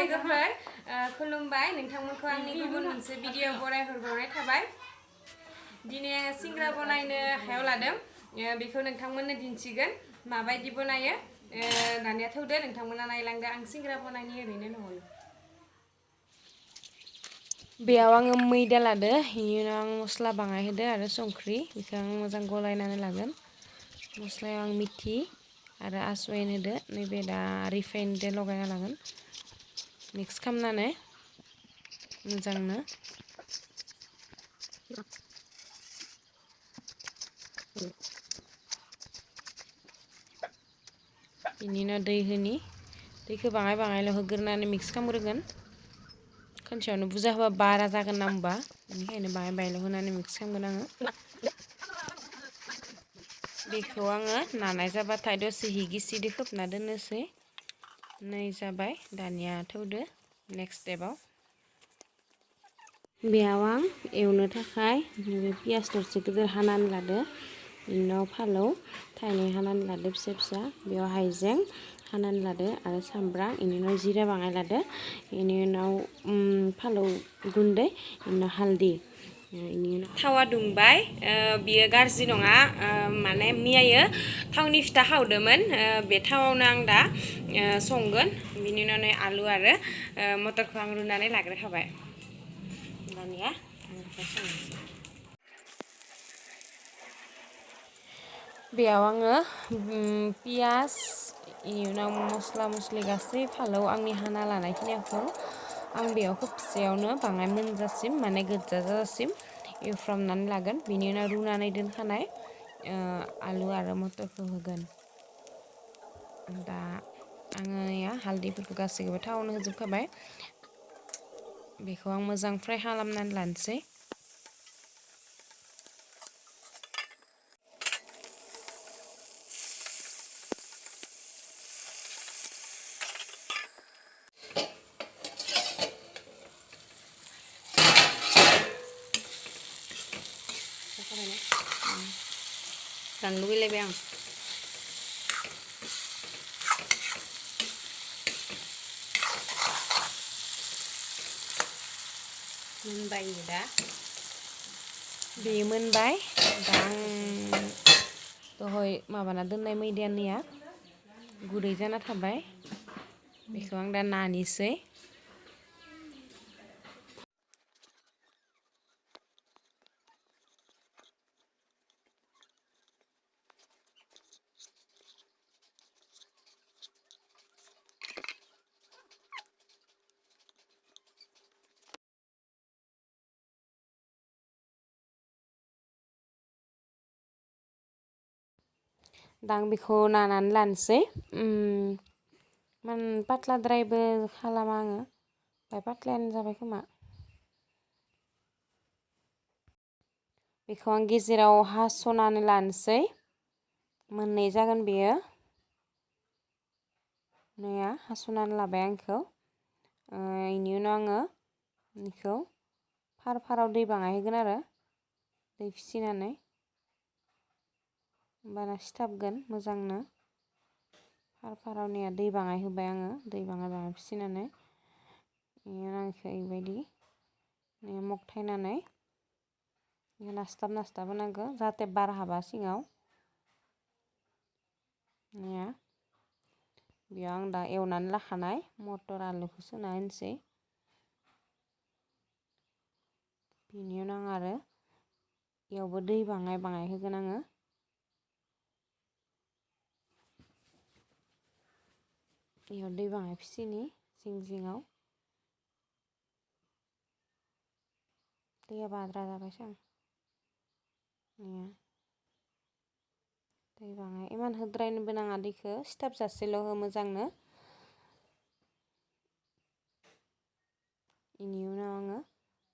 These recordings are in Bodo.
लोगोफोर खुलुमबाय नोंथांमोनखौ आंनि गुबुन मोनसे भिडिअ बरायहरबावनाय थाबाय दिनै आङो सिंग्रा बनायनो आखायाव लादों बेखौ नोंथांमोननो दिन्थिगोन माबायदि बनायो दानिया थौदो नोंथांमोना नायलांदो आं सिंग्रा बनायनि ओरैनो न'आवनो बेयाव आङो मैदा लादो बेनि उनाव आं मस्ला बाङाय होदो आरो संख्रि बेखौ आं मोजां गलायनानै लागोन मस्लायाव आं मिथि आरो आजवाइन होदो नैबे दा रिफाइनदो लगायना लागोन मिक्स खालामनानै मोजांनो बिनि उनाव दै होनि दैखौ बाङाय बाङायल' होग्रोनानै मिक्स खालामग्रोगोन खनसेयावनो बुरजा होबा बारा जागोन ना होमबा बेनिखायनो बाङाय बाङायल' होनानै मिक्स खालामगोन आङो बेखौ आङो नानाय जाबाथाय दसे हि गिसिदो खोबना दोननोसै नै जाबाय दानिया थौदो नेक्स्ट स्टेपाव बेयाव आं एवनो थाखाय पियास दरसे गिदिर हानानै लादो बेनि उनाव फालौ थाइनै हानानै लादो फिसा फिसा बेयाव हाइजें हानानै लादो आरो सामब्राम बेनि उनाव जिरा बाङाय लादो बेनि उनाव फालौ गुन्दै बेनि उनाव हालदै बेनि उनाव थावा दुंबाय बियो गाज्रि नङा माने मैयायो थावनि फिथा खावदोंमोन बे थावावनो आं दा संगोन बिनि उनाव नै आलु आरो मटरखौ आं रुनानै लाग्रोखाबाय दानिया बेयाव आङो पियास बेनि उनाव मस्ला मस्लि गासै फालौ आंनि हाना लानायखिनिखौ आं बेयाव खोबसेयावनो बाङाय मोनजासिम माने गोजा जाजासिम एवफ्रामनानै लागोन बिनि उनाव रुनानै दोनखानाय आलु आरो मटरखौ होगोन दा आङो हालदैफोरखौ गासैखौबो थावआवनो होजोबखाबाय बेखौ आं मोजां फ्राय खालामनानै लानोसै जानो लुगैलायबाय आं मोनबाय दा बे मोनबाय दा आं दहाय माबाना दोननाय मैदानिया गुरै जाना थाबाय बेखौ आं दा नानिसै दा आं बेखौ नानानै लानोसै पातलाद्रायबो खालामा आङो ओमफ्राय पातलायानो जाबाय खोमा बेखौ आं गेजेराव हास'नानै लानोसै मोननै जागोन बेयो नैया हास'नानै लाबाय आं बेखौ बेनि उनाव आङो बेखौ फार फाराव दै बाङाय होगोन आरो दै फिसिनानै होमबाना सिथाबगोन मोजांनो फार फारावनिया दै बाङाय होबाय आङो दै बाङाय फिसिनानै बेनि उनाव आंखौ बेबायदि मगथायनानै नासथाब नासथाब होनांगौ जाहाथे बार हाबा सिङाव बेयाव आं दा एवनानै लाखानाय मटर आलुखौ सोना होनोसै बेनि उनाव आं आरो बेयावबो दै बाङाय बाङाय होगोन आङो बेयाव दै बाङाय फिसिनि जिं जिङाव दैया बाद्रा जाबायसो दै बाङाय इमान होद्रायनोबो नाङा दैखौ सिथाबजासेल' हो मोजांनो बेनि उनाव आङो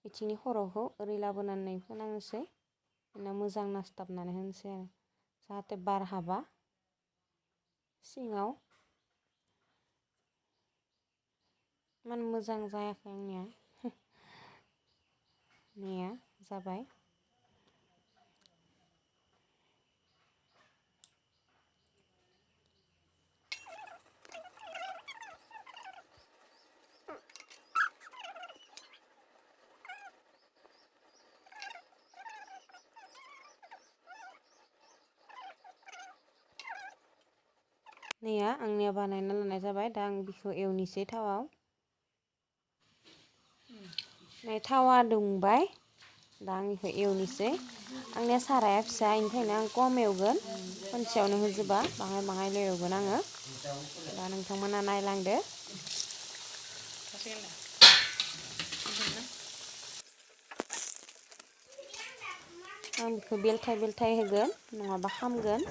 बिथिंनि खर'खौ ओरै लाबोनानै फोनांनोसै उनाव मोजां नासथाबनानै होनोसै आरो जाहाथे बार हाबा सिङाव इमान मोजां जायाखै आंनिया नैया जाबाय नैया आंनिया बानायना लानाय जाबाय दा आं बेखौ एवनोसै थावाव नै थावा दुंबाय दा आं बेखौ एवनोसै आंनिया साराया फिसा बेनिखायनो आं खम एवगोन खनसेयावनो होजोबा बाङाय बाङायल' एवगोन आङो दा नोंथांमोना नायलांदो आं बेखौ बेलथाय बेलथाय होगोन नङाबा खामगोन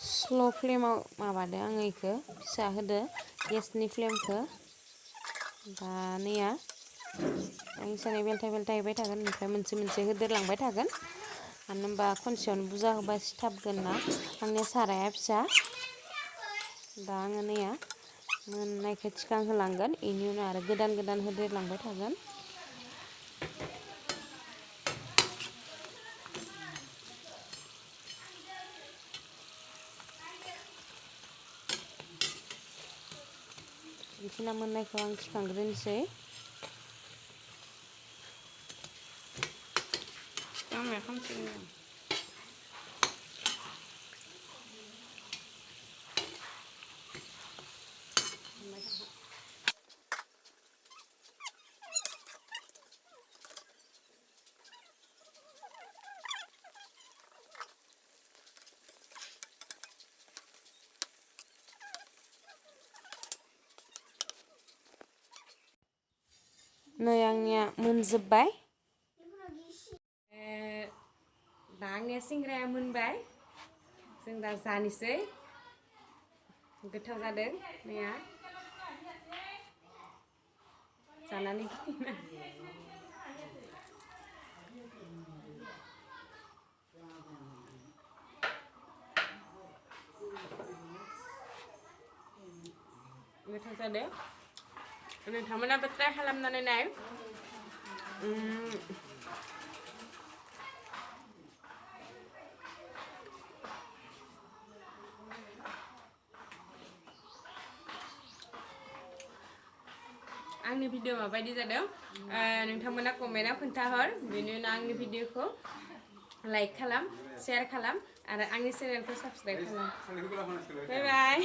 स्ल' फ्लेमाव माबादो आङो बेखौ फिसा होदो गेसनि फ्लेमखौ दा नैया आं इसानै बेलथाय बेलथाय होबाय थागोन ओमफ्राय मोनसे मोनसे होदेरलांबाय थागोन मानो होनबा खनसेयावनो बुरजा होबा सिथाबगोन ना आंनिया साराया फिसा दा आङो नैया मोननायखौ थिखांहोलांगोन बेनि उनाव आरो गोदान गोदान होदेरलांबाय थागोन बेखिना मोननायखौ आं थिखांग्रोनोसै नै आंनिया मोनजोब्बाय दा आंनिया सिंग्राया मोनबाय जों दा जानोसै गोथाव जादों नैया जानानै गोथाव जादों नोंथांमोनाबो ट्राइ खालामनानै नाय आंनि भिडिअ माबायदि जादों नोंथांमोना कमेन्टआव खोन्थाहर बेनि उनाव आंनि भिडिअखौ लाइक खालाम शेयार खालाम आरो आंनि चेनेलखौ साबस्क्राइब खालाम बाय बाय